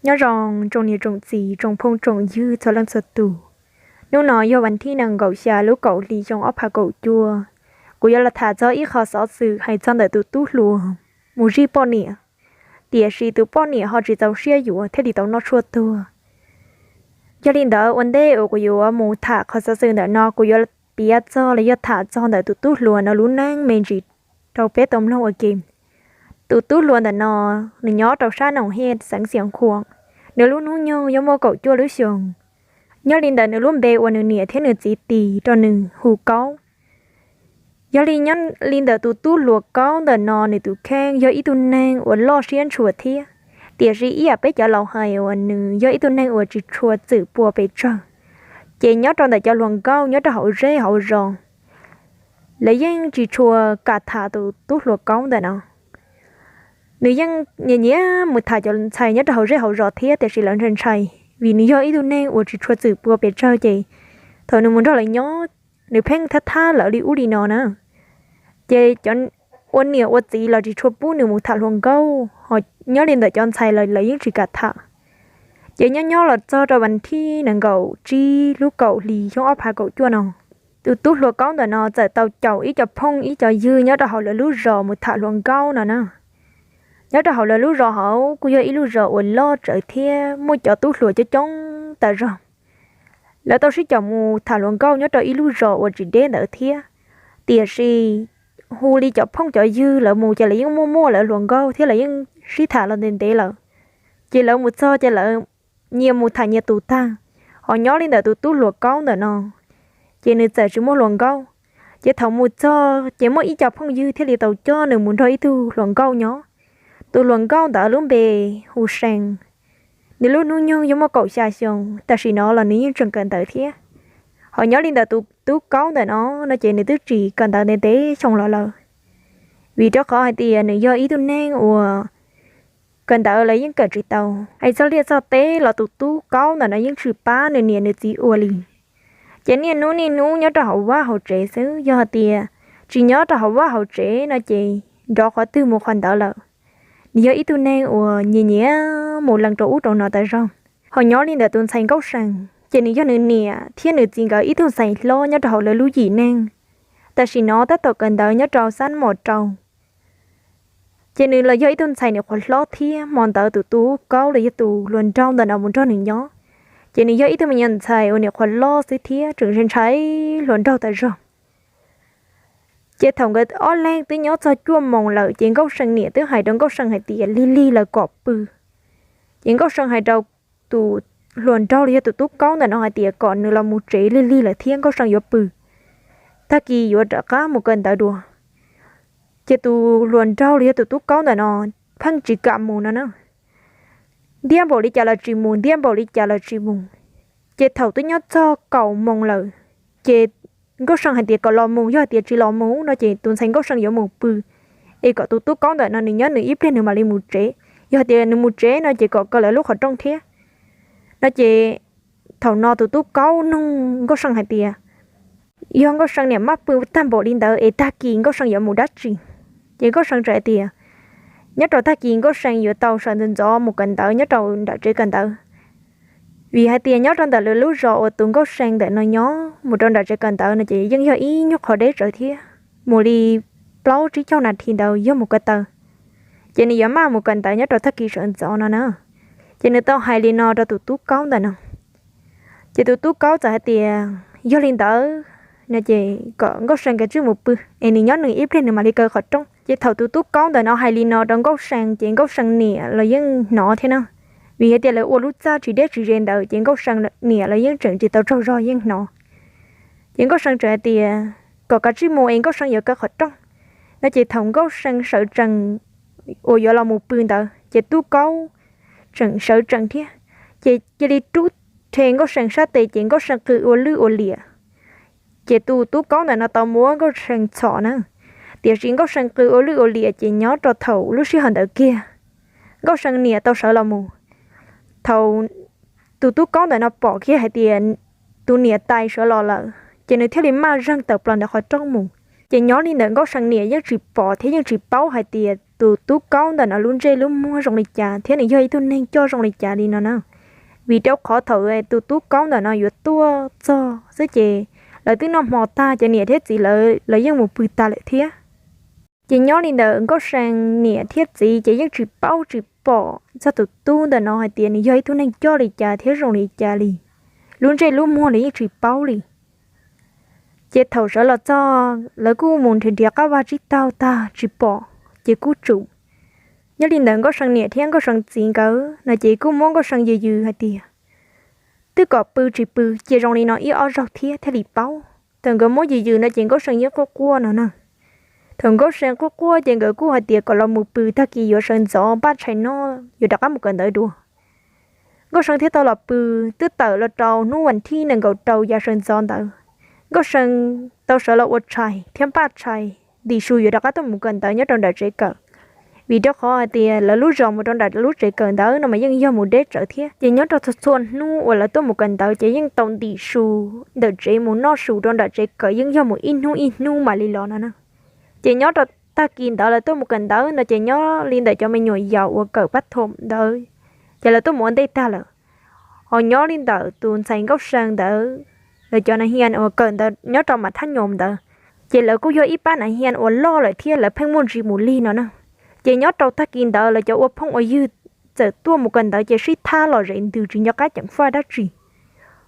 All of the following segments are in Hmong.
Nyob zoo tsoom niam tsoom txiv tsoom phooj tsoom ywg txhua leej txhua tus. Hnub no yog vas thib nees nkaum xya lub kaum hli xyoo ob phav kaum cuaj. Kuv yuav los tham txog ib qho xov xwm hais txog ntawm tus tub hluas mus zij poj niam, tiam sis tus poj niam ho tsis txaus siab yuav thiaj li tau noj tshuaj tuag. Yog li ntawd ua ntej uas kuv yuav mus tham qhov xov xwm ntawm no, kuv yuav piav txog los yog tham txog ntawm tus tub hluas no lub neej me ntsis rau peb tau mloog ua ke. Tus tub hluas ntawm no, nws nyob rau sab Noom Hej xeev Xiav Khuam. Nws lub hnub nyoog yog muaj kaum cuaj lub xyoos. Nyob li ntawm nws lub npe uas nws niam thiab nws txiv tis rau nws hu Kaub. Yog li nyob li ntawm tus tub hluas Kaub ntawm no nws tus kheej yog ib tug neeg uas loj siab ntshua thiab, tiam sis ib yam peb cov laus hais uas nws yog ib tug neeg uas tsis tshua txwm pua pes tsawg. Ces nyob rau ntawm cov hluas nkauj nyob rau hauv zej hauv zos, lawv yeej tsis tshua kam tham tus tub hluas Kaub ntawm no. Nws yeej nyiam nyiam mus tham cov ntxhais nyob rau hauv zej hauv zos thiab, tiam sis lawv ntshai ntshai vim nws yog ib tug neeg uas tsis tshua txwm pua pes tsawg ces thaum nws mus nrog lawv nyob, nws pheej thab thab lawv li ub li no na. Ces cov ua niam ua txiv los tsis tshua pub nws mus tham hluas nkauj, ho nyob li ntawm cov ntxhais los lawv yeej tsis kam tham. Ces nyob nyob los txog rau vas thib nees nkaum tsib lub kaum hli xyoo ob phav kaum cuaj no, tus tub hluas Kaub ntawm no txawm tau caum ib co phooj ib co ywg nyob rau hauv lawv lub zos mus tham hluas nkauj no na. Nyob rau hauv lawv lub zos hauv kuj yog ib lub zos uas loj tsawv thiab muaj cov tub hluas coob coob tas zog. Lawv tau sib caum mus tham hluas nkauj nyob rau ib lub zos uas tsis deb ntawd thiab, tiam sis hu li cov phooj cov ywg lawv mus ces lawv yeej muaj muaj lawv hluas nkauj thiab lawv yeej sib tham los ntev ntev lawm. Ces lawv mus txog ces lawv nyias mus tham nyias tus tag. Ho nyob li ntawm tus tub hluas Kaub ntawm no, ces nws txawm tsis muaj hluas nkauj. Ces thaum mus txog ces muaj ib co phooj ywg thiaj li tau coj nws mus nrog ib tug hluas nkauj nyob. Tus hluas nkauj ntawd lub npe hu See. Nws lub hnub nyoog yog muaj kaum xya xyoo, tam sim no los nws yeej tseem kawm ntawv thiab. Ho nyob li ntawm tus tub Kaub ntawm no, no ces nws twb tsis kawm ntawv ntev ntev xyoo los lawm, vim rau qhov hais tias nws yog ib tug neeg uas kawm ntawv los yeej kawm tsis tau. Hais txog liaj txog teb los tus tub Kaub ntawm no yeej tsis pab nws niam nws txiv ua li. Ces niaj hnub niaj hnub nyob rau hauv vaj hauv tsev xwb, yog hais tias tsis nyob rau hauv vaj hauv tsev no ces nrov qhov twg mus qhov ntawd lawm. Nws yog ib tug neeg uas nyiam nyiam mus lees rau ub rau no tas zog. Ho nyob li ntawm tus ntxhais Nkauj See, ces nws yog nws niam thiab nws txiv nkawd ib tug ntxhais hlob nyob rau hauv lawv lub yim neeg. Tam sim no tab tom kawm ntawv nyob rau xab mos rau. Ces nws los yog ib tug ntxhais niam qhuav hlob thiab, hmo ntawd tus tub Kaub los yog tus hluas nraug ntawm no mus nrog nws nyob. Ces nws yog ib tug me nyuam ntxhais uas niam qhuav loj xwb thiab tseem ntshai ntshai hluas nraug tas zog. Ces thaum nkawd ob leeg twb nyob txog cuaj moos lawm ces Nkauj See niam twb hais rau Nkauj See hais tias lig lig lawm kom pw. Ces Nkauj See hais rau tus hluas nraug los yog tus tub Kaub ntawm no hais tias kom nws los mus tsev, lig lig lawm thiab Nkauj See yuav pw, tag kis yuav rov qab mus kawm ntawv dua. Ces tus hluas nraug los yog tus tub Kaub ntawm no pheej tsis kam mus no na. Ntiab npaum li cas los tsis mus, ntiab npaum li cas los tsis mus. Ces thaum twb nyob txog kaum moos lawm, ces Nkauj See hais tias kom los mus, yog hais tias tsis los mus no ces tus ntxhais Nkauj See yuav mus pw, es kom tus tub Kaub ntawm no nws nyob nws ib pliag nws mam li mus tsev. Yog hais tias nws mus tsev no ces kom kaw lawv lub qhov rooj thiab. No ces thaum no tus tub Kaub nug Nkauj See hais tias yog Nkauj See niam maj pw tag npaum li ntawd es tag kis Nkauj See yuav mus dab tsi? Ces Nkauj See teb hais tias nyob rau tag kis Nkauj See yuav tau sawv ntxov ntxov mus kawm ntawv nyob rau nram tsev kawm ntawv. Vim hais tias nyob rau ntawm lawv lub zos uas tus Nkauj See ntawm no nyob mus rau nram tsev kawm ntawv no ces yeej yog ib nyuag qhov deb tsawv thiab, mus li plaub tsib caug nas this ntawd yog mus ko taw. Ces nws yuav maj mus kawm ntawv nyob rau tag kis sawv ntxov no na. Ces nws tau hais li no rau tus tub Kaub ntawm no. Ces tus tub Kaub txawm hais tias yog li ntawd no ces kom Nkauj See kav tsij mus pw es nws nyob nws ib pliag nws mam li kaw qhov rooj. Ces thaum tus tub Kaub ntawm no hais li no rau Nkauj See ces Nkauj See niam los yeej hnov thiab na. Vim hais tias lawv ua lub txaj tsis deb tsis ze ntawd ces Nkauj See niam los yeej tseem tsis tau tsaug zog yeej hnov. Ces Nkauj See tseem hais tias kom kav tsij mus es Nkauj See yuav kaw qhov rooj. No ces thaum Nkauj See sawv tsees uas yuav los mus pw ntawd ces tub Kaub tseem sawv tsees thiab. Ces cia li rub rhe Nkauj See sab tes ces Nkauj See qw ua lwj ua liam. Ces tus tub Kaub ntawm no tau muab Nkauj See txhom na. Tiam sis Nkauj See qw ua lwj ua liam ces nyob rau thaum lub sij hawm ntawd kiag Nkauj See niam tau sawv los mus. Thaum tus tub Kaub ntawm no pom kiag hais tias tus niam tais sawv los lawm ces nws thiaj li maj zeeg tawm plaws ntawm qhov rooj mus. Ces nyob li ntawm Nkauj See niam yeej tsis pom thiab yeej tsis paub hais tias tus tub Kaub ntawm no lub ntsej lub muag zoo li cas thiab nws yog ib tug neeg coj zoo li cas li no na. Vim rau qhov thaum tus tub Kaub ntawm no yuav tuaj txog xwb ces lawv twb noj hmo tag ces niam thiab txiv lawv los yeej mus pw tag lawm thiab. Ces nyob li ntawm Nkauj See niam thiab txiv ces yeej tsis paub tsis pom txog tus tub ntawm no hais tias nws yog ib tug neeg coj li cas thiab zoo li cas li. Lub ntsej lub muag los yeej tsis paub li. Ces thaum sawv los txog lawv kuj mus nrhiav nrhiav qab vaj tsib taug tag tsis pom, ces kuj tsum. Nyob li ntawm Nkauj See niam thiab Nkauj See txiv nkawd no ces kuj muab Nkauj See yws yws hais tias twb kom pw tsis pw, cia zoo li no ib ob zaug thiab thiaj li paub. Thaum nkawd muab yws yws no ces Nkauj See yeej quaj quaj no na. Thaum Nkauj See quaj quaj ces nkawd kuj hais tias kom los mus pw, tag kis yuav sawv ntxov npaj tshais noj yuav rov qab mus kawm ntawv dua. Nkauj See thiaj tau los pw. Twb tawm los rau hnub vas thib nees nkaum rau yav sawv ntxov ntawd, Nkauj See tau sawv los ua tshais thiab npaj tshais ntim su yuav rov qab tuaj mus kawm ntawv nyob rau nram tsev kawm. Vim rau qhov hais tias lawv lub zos mus rau nram lub tsev kawm ntawd no mas yeej yog mus deb tsawv thiab, ces nyob rau txhua txhua hnub uas lawv tuaj mus kawm ntawv ces yeej tau ntim su ntawm tsev mus noj su rau nram tsev kawm yeej yog mus ib hnub ib hnub mam li los no na. Ces nyob rau tag kis ntawd lawv tuaj mus kawm ntawv no ces nyob li ntawm cov me nyuam yaus uas kawm pab thom ntawd ces lawv tuaj mus ua ntej tag lawm. Ho nyob li ntawm tus ntxhais Nkauj See ntawd, lawv cov nas hias uas kawm ntawv nyob rau mas thab nyoos ntawd, ces lawv kuj yog ib pab nas hias uas loj lawm thiab lawv pheej muaj ntsis mus lig no na. Ces nyob rau tag kis ntawd lawv cov ua phooj ua ywg txawm tuaj mus kawm ntawv ces sib thab lom zem ntws tsis nco qab ceev faj dab tsi.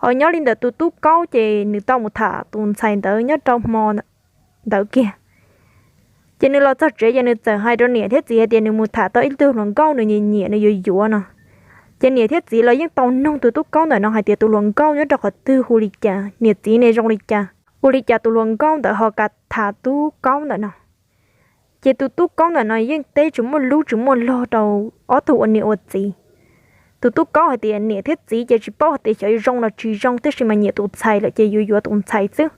Ho nyob li ntawm tus tub Kaub ces nws tau mus tham tus ntxhais ntawd nyob rau hmo ntawd kiag. Ces nws los txog tsev ces nws txawm hais rau niam thiab txiv hais tias nws mus tham tau ib tug hluas nkauj nws nyiam nyiam nws yuav yuav no. Ces niam thiab txiv los yeej tau noog tus tub Kaub ntawm no hais tias tus hluas nkauj nyob rau qhov twg, hu li cas, niam txiv ne zoo li cas, ua li cas tus hluas nkauj ntawd ho kam tham tub Kaub ntawm no. Ces tus tub Kaub ntawm no yeej teb tsis muaj lub tsis muaj log rau ob tug ua niam ua txiv. Tus tub Kaub hais tias niam thiab txiv ces tsis paub hais tias xyov zoo los tsis zoo, tiam sis mas nyiam tus ntxhais lawm ces yuav yuav tus ntxhais xwb.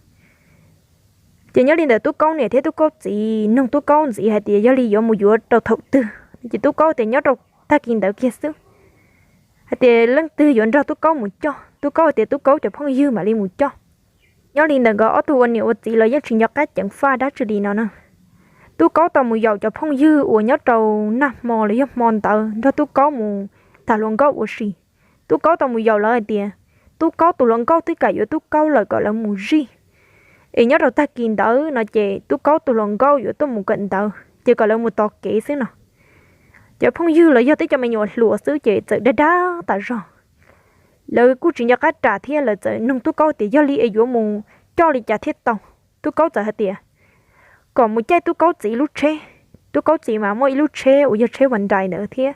Ces nyob li ntawm tub Kaub niam thiab tub Kaub txiv noog tub Kaub ntxiv hais tias yog li yuav mus yuav rau thaum twg, ces tub Kaub tias nyob rau tag kis ntawd kiag xwb. Hais tias leej twg yuav nrog tub Kaub mus coj, tub Kaub hais tias tub Kaub cov phooj ywg mam li mus coj. Nyob li ntawm nkawd ob tug ua niam ua txiv los yeej tsis nco qab ceev faj dab tsi li no na. Tub Kaub tau mus yaum cov phooj ywg uas nyob rau nag hmo los yog hmo ntawd nrog tub Kaub mus tham hluas nkauj ua si. Tub Kaub tau mus yaum lawv hais tias tub Kaub tus hluas nkauj twb kam yuav tub Kaub lawm, kom lawv mus zij. Es nyob rau tag kis ntawd no ces tub Kaub tus hluas nkauj yuav tuaj mus kawm ntawv ces kom lawv mus tos kev xwb no. Cov phooj ywg los yog tib cov me nyuam hluas xwb ces txawm dag dag tas zog. Lawv kuj tsis nco qab ras thiab lawv txawm noog tub Kaub tias yog li es yuav mus coj li cas thiaj tau. Tub Kaub txawm hais tias kom mus caij tub Kaub txiv lub tsheb. Tub Kaub txiv mas muaj ib lub tsheb uas yog tsheb vas nrais ntawd thiab.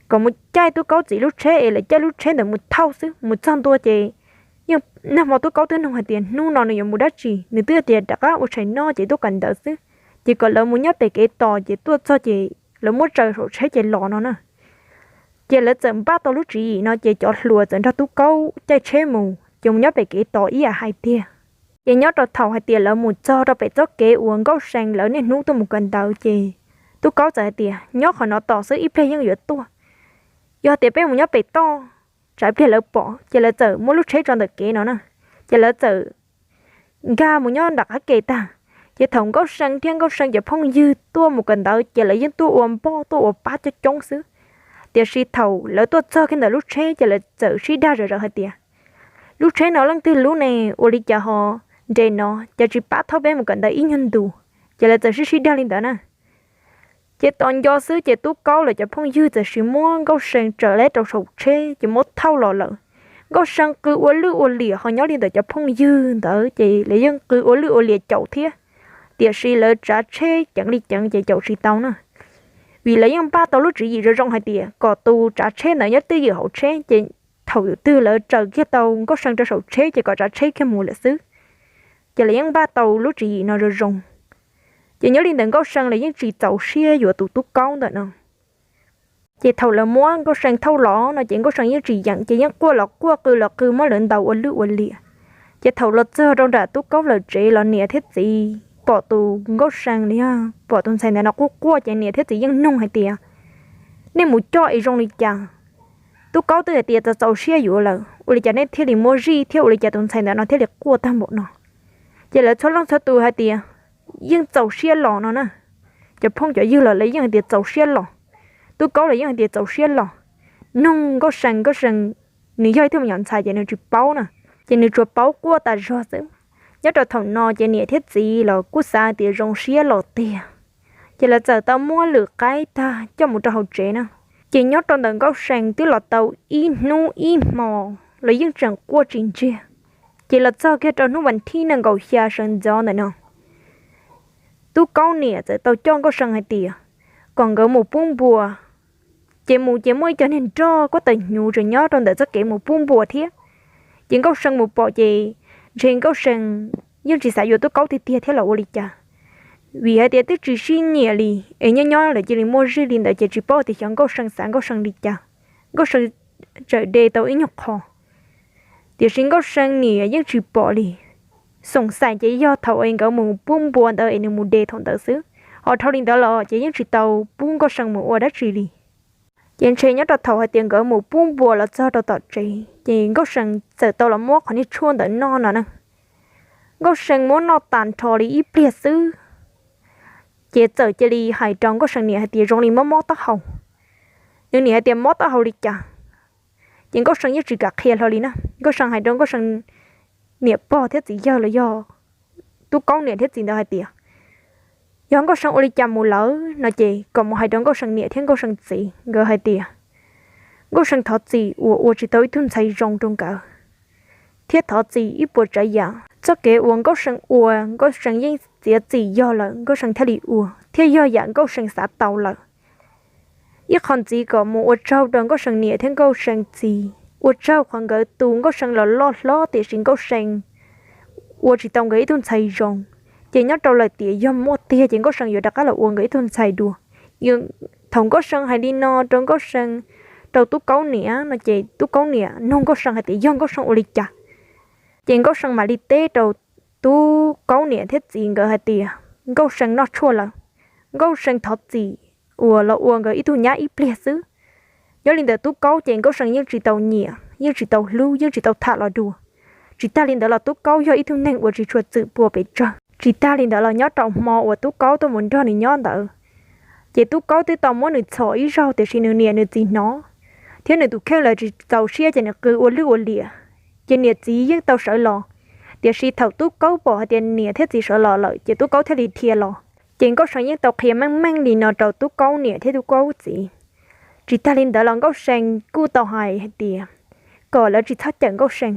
Kom mus caij tub Kaub txiv lub tsheb es lawv caij lub tsheb ntawd mus thauj xwb, mus txog ntua ces yeej nag hmo tub Kaub twb noog hais tias hnub no nws yuav mus dab tsi, nws twb tias rov qab ua tshais noj ces tuaj kawm ntawv xwb. Ces kom lawv mus nyob pem kev tos ces tuaj txog ces lawv muab tsaws saum tsheb ces los no na. Ces lawv txawm npaj tau lub tswv yim no ces cov hluas txawm nrog tub Kaub caij tsheb mus ces mus nyob pem kev tos ib yam hais tiag. Ces nyob rau thaum hais tias lawv mus txog rau pem txoj kev uas Nkauj See lawv niaj hnub tuaj mus kawm ntawv ces tub Kaub txawm hais tias nyob qhov no tos xwb ib pliag yeej yuav tuaj. Yog tias peb mus nyob pem toj, tsam ib pliag lawv pom ces lawv txawm muab lub tsheb tso ntawm kev no na. Ces lawv txawm nkag mus nyob nram qab ke tag. Ces thaum Nkauj See thiab Nkauj See cov phooj ywg tuaj mus kawm ntawv ces lawv yeej tuaj ua npoj tuaj ua pab coob coob xwb. Tiam sis thaum lawv tuaj txog kiag ntawm lub tsheb ces lawv txawm sib dag zom zaws hais tias lub tsheb no leej twg lub ne, ua li cas ho nres no, cas tsis pab thauj peb mus kawm ntawv ib nyuag ntus. Ces lawv txawm sib sib dag li ntawd na. Ces tos nco xwb ces tub Kaub lawv cov phooj ywg txawm sis muab Nkauj See tsaws lawm rau saum tsheb ces muab thauj los lawm. Nkauj See qw ua lwj ua liam ho nyob li ntawm cov phooj ywg ntawd ces lawv yeej qw ua lwj ua liam caum thiab. Tiam sis lawv tsav tsheb ceev li ceev ces caum tsis tau na. Vim lawv yeej npaj tau lub tswv yim zoo zoo hais tias kom tus tsav tsheb ntawd nyob twj ywm hauv tsheb ces thaum twg lawv tsaws kiag tau Nkauj See rau saum tsheb ces kom tsav tsheb kiag mus lawm xwb. Ces lawv yeej npaj tau lub tswv yim no zoo zoo. Ces nyob li ntawm Nkauj See lawv yeej tsis txaus siab yuav tus tub Kaub ntawm no. Ces thaum lawv muab Nkauj See thauj los no ces Nkauj See yeej tsis yeem ces yeej quaj los quaj qw los qw muab lawv ntaus ua lwj ua liam. Ces thaum los txog rau nram tub Kaub lawv tsev los niam thiab txiv pom tus Nkauj See los yog pom tus ntxhais ntawm no quaj quaj ces niam thiab txiv yeej nug hais tias nej mus coj es zoo li cas? Tub Kaub twb hais tias txaus txaus siab yuav lawm, ua li cas nej thiaj li muab zij thiab ua li cas tus ntxhais ntawm no thiaj li quaj tag npaum no? Ces lawv txhua leej txhua tus hais tias yeej txaus siab los no na. cov phooj cov ywg los lawv yeej hais tias txaus siab los, tub Kaub los yeej hais tias txaus siab los, nug Nkauj See, Nkauj See nws yog ib tug me nyuam ntxhais ces nws tsis paub na, ces nws tsuas paub quaj tas zog xwb. Nyob rau thaum no ces niam thiab txiv los kuj xav tias zoo siab los tiag, ces lawv txawm tau muab lwm qaib tag coj mus rau hauv tsev na. Ces nyob rau ntawm Nkauj See twb los tau ib hnub ib hmo los yeej tseem quaj tsis ntsiag. Ces los txog kiag rau hnub vas thib nees nkaum xya sawv ntxov ntawm no, tub Kaub niam txawm tau coj Nkauj See hais tias kom nkawd mus pub npua. Ces mus ces muaj ib co niag nroj kuj tawm hnyuv tseem nyob rau ntawm txoj kev mus pub npua thiab. Ces Nkauj See mus pom ces ntshe Nkauj See yeej tsis xav yuav tub Kaub tiag tiag thiab los ua li cas, vim hais tias twb tsis sib nyiam li, es nyob nyob lawm cia li muaj zij li ntawd ces tsis paub tias xyov Nkauj See xav Nkauj See li cas. Nkauj See txawm de tau ib nyuag qho, tiam sis Nkauj See niam yeej tsis pom li. Xoom xaim ces yog thaum es nkawd mus pub npua ntawd es nws mus de thaum ntawd xwb, ho dhau li ntawd los ces yeej tsis tau pub Nkauj See mus ua dab tsi li. Ces ntshe nyob rau thaum hais tias nkawd mus pub npua los txog rau tom tsev ces Nkauj See txawm tau los muab qhov niag tshuaj ntawd noj no na. Nkauj See muab noj tas nrho li ib pliag xwb, ces txawm cia li hais rau Nkauj See niam hais tias zoo li mob mob taub hau. Nws niam hais tias mob taub hau li cas, ces Nkauj See yeej tsis kam qhia hlo li na. Nkauj See hais rau Nkauj See niam pog thiab txiv yawg los yog tub Kaub niam thiab txiv ntawd hais tias yog Nkauj See ua li cas mus lawm no ces kom mus hais rau Nkauj See niam thiab Nkauj See txiv nkawd hais tias Nkauj See thov txim uas ua tsis tau ib tug ntxhais zoo rau nkawd, thiab thov txim ib puas tsav yam. Txoj kev uas Nkauj See ua Nkauj See yeej txiav txim yog lawm Nkauj See thiaj li ua, thiab yog yam Nkauj See xav tau lawm. Ib qho ntxiv kom mus ua tsaug rau Nkauj See niam thiab Nkauj See txiv, ua tsaug qhov nkawd tu Nkauj See los loj hlob tiam sis Nkauj See ua tsis tau nkawd ib tug ntxhais zoo. Ces nyob rau lawm tias yog muaj tiag ces Nkauj See yuav rov qab los ua nkawd ib tug ntxhais dua. Thaum Nkauj See hais li no rau Nkauj See, rau tub Kaub niam no ces tub Kaub niam nug Nkauj See hais tias yog Nkauj See ua li cas, ces Nkauj See mam li teb rau tub Kaub niam thiab txiv nkawd hais tias Nkauj See noj tshuaj lawm, Nkauj See thov txim uas los ua nkawd ib tug nyab ib pliag xwb. Nyob li ntawd tub Kaub ces Nkauj See yeej tsis tau nyiam, yeej tsis tau hlub, yeej tsis tau tham los dua. Tsis tag li ntawd los tub Kaub yog ib tug neeg uas tsis tshua txwm pua pes tsawg. Tsis tag li ntawd los nyob rau hmo uas tub Kaub tuaj mus nrog nws nyob ntawd, ces tub Kaub twb tau muab nws txhom ib zaug tiam sis nws niam nws txiv hnov, thiab nws tus kheej lawv tsis txaus siab ces nws qw ua lwj ua liam, ces niam txiv yeej tau sawv los. Tiam sis thaum tub Kaub pom hais tias niam thiab txiv sawv los lawm ces tub Kaub thiaj li dhia los. Ces Nkauj See yeej tau qhia meej meej li no rau tub Kaub niam thiab tub Kaub txiv. Tsis tag li ntawd los Nkauj See kuj tau hais hais tias kom lawv tsis txhob cawm Nkauj See.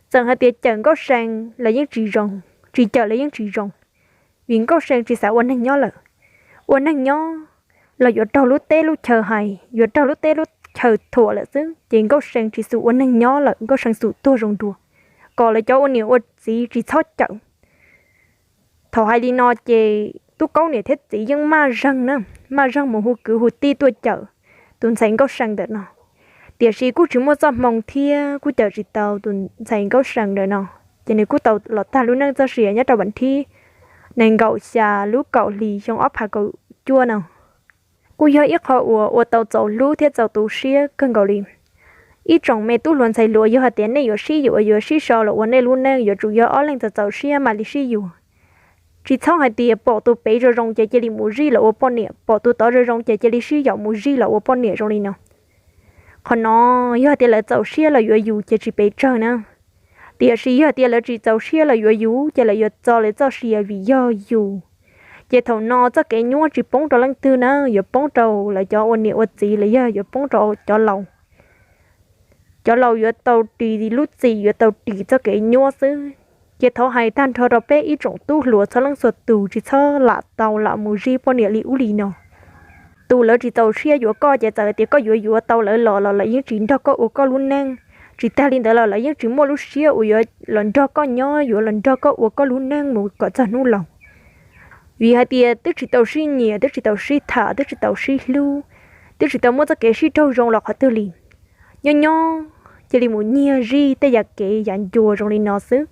Txawm hais tias cawm Nkauj See los yeej tsis zoo, tsis cawm los yeej tsis zoo, vim Nkauj See tsis xav ua neeg nyob lawm. Ua neeg nyob los yuav raug lub teb lub chaw hais, yuav raug lub teb lub chaw thuam lawm xwb, ces Nkauj See tsis xum ua neeg nyob lawm, Nkauj See xum tuag zoo dua, kom lawv cov ua niam ua txiv tsis txhob cawm. Thaum hais li no ces tub Kaub niam thiab txiv yeej maj zeeg na, maj zeeg mus hu kwv hu tij tuaj cawm tus ntxhais Nkauj See ntawm no. Tiam sis kuj tsis muaj txoj hmoo thiab kuj cawm tsis tau tus ntxhais Nkauj See ntawm no, ces nws kuj tau los tag lub neej txoj sia nyob rau vas thib nees nkaum xya lub kaum hli xyoo ob phav kaum cuaj no. Kuj yog ib qho uas ua tau txaus hlub thiab txaus tu siab kawg nkaus li. Ib tsoom me tub hluas ntxhais hluas, yog hais tias nej yuav sib yuav, yuav sib so los ua nej lub neej, yuav tsum yog ob leeg txaus txaus siab mam li sib yuav. Tsis txhob hais tias pom tus pem zoo zoo ces cia li mus zij los ua poj niam, pom tus tod zoo zoo ces cia li sib yaum mus zij los ua poj niam zoo li no. Qhov no yog hais tias lawv txaus siab los yuav yus ces tsis pes tsawg na. Tiam sis yog hais tias lawv tsis txaus siab los yuav yus ces lawv yuav txo lawv txoj sia vim yog yus. Ces thaum no txoj kev nyuaj tsis poob rau leej twg na, yuav poob rau lawv cov ua niam ua txiv los yog yuav poob rau cov laus. Cov laus yuav tau ris lub txim, yuav tau ris txoj kev nyuaj xwb. Ces thov hais tag nrho rau peb ib tsoom tub hluas txhua leej txhua tus tsis txhob lam tau lam mus zij poj niam li ub li no. Tus lawv tsis txaus siab yuav koj ces txawm tias koj yuav yuav tau lawv los los lawv yeej tsis nrog koj ua koj lub neej. Tsis tag li ntawd los lawv yeej tsis muaj lub siab uas yuav los nrog koj nyob, yuav los nrog koj ua koj lub neej mus kom txog hnub laus. Vim hais tias twb tsis tau sib nyiam, twb tsis tau sib tham, twb tsis tau sib hlub, twb tsis tau muaj txoj kev sib raug zoo los qhov twg li. Nyob nyob cia li mus nyiag zij tej yam kev yav ncua zoo li no xwb,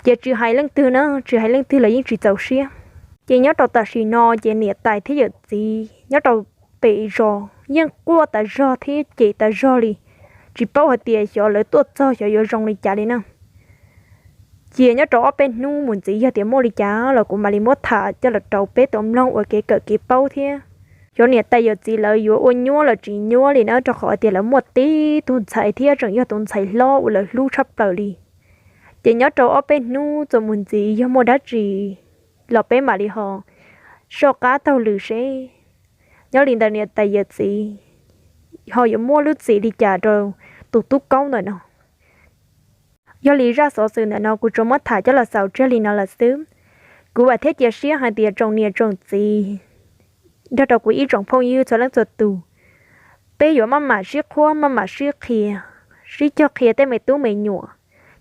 ces tsis hais leej twg na, tsis hais leej twg los yeej tsis txaus siab. Ces nyob rau tam sim no ces niam tais thiab yawm txiv nyob rau pem zos yeej quaj tas zog thiab cem tas zog li, tsis paub hais tias xyov lawv tuaj txog xyov yuav zoo li cas li na. Cia nyob rau ob peb hnub mus ntxiv yog tias muaj li cas los kuv mam li muab tham coj los rau peb tau mloog ua kev kawm kev paub thiab. Cov niam tais yawm txiv lawv yuav ua nyuaj los tsis nyuaj li na, rau qhov tias lawv muaj tib tug ntxhais thiab tseem yog tus ntxhais hlob uas lawv hlub tshaj plaws li. Ces nyob rau ob peb hnub txuas mus ntxiv yog muaj dab tsi los peb mam li ho soj qab taug lw seb nyob li ntawm niam tais yawm txiv ho yuav muaj lub txim li cas rau tus tub Kaub ntawm no. Yog li zaj xov xwm ntawm no kuv tsuas muab tham coj los xaus tseg li no lawm xwb. Kuv vam thiab cia siab hais tias tsoom niam tsoom txiv nrog rau kuv ib tsoom phooj ywg txhua leej txhua tus, peb yuav maj mam sib qhuab, maj mam sib qhia, sib cog qhia tej me tub me nyuam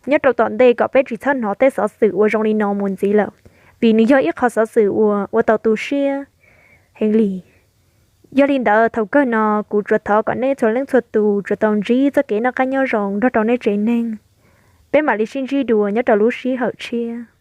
nyob rau tom ntej kom peb tsis txhob hnov tej xov xwm uas zoo li no mus ntxiv lawm, vim nws yog ib qho xov xwm uas ua tau tu siab heev li. Yog li ntawd thaum kawg no kuv tsuas thov kom nej txhua leej txhua tus tsuas tau ntsib txoj kev noj qab nyob zoo nrog rau nej tsev neeg. Peb mam li sib ntsib dua nyob rau lub sij hawm tshiab.